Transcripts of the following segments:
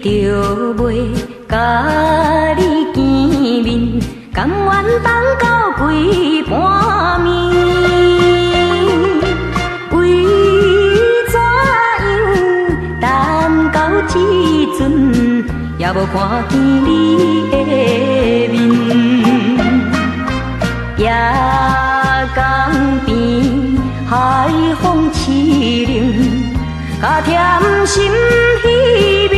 著袂佮你見面，甘願等到規晡暝。為怎樣等到這陣，也無看見你的面？夜江邊，海風淒冷，加添心稀微。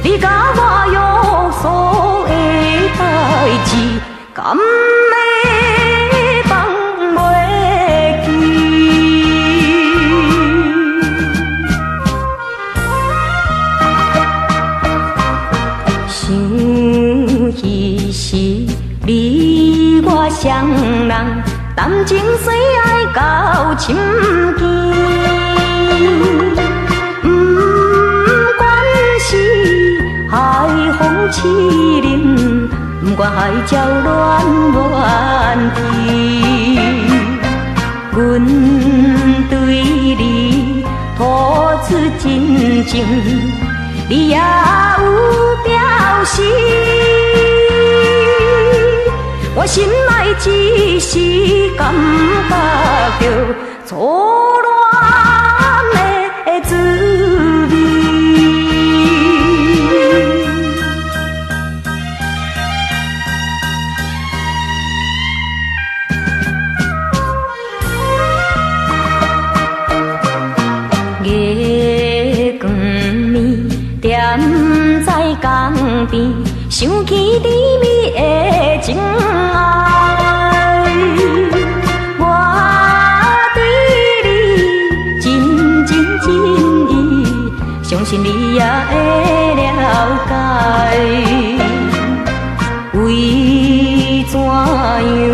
你佮我約束的代誌，敢會放袂記？想彼時你我雙人，談情說愛到深更。不管是海風淒冷，不管海鸟亂亂飛，阮對你吐出真情，你也有表示。我心內只是感覺著初戀的滋味。月光暝踮在江邊，想起甜蜜的情愛。我對你真情真意，相信你也會了解。為怎樣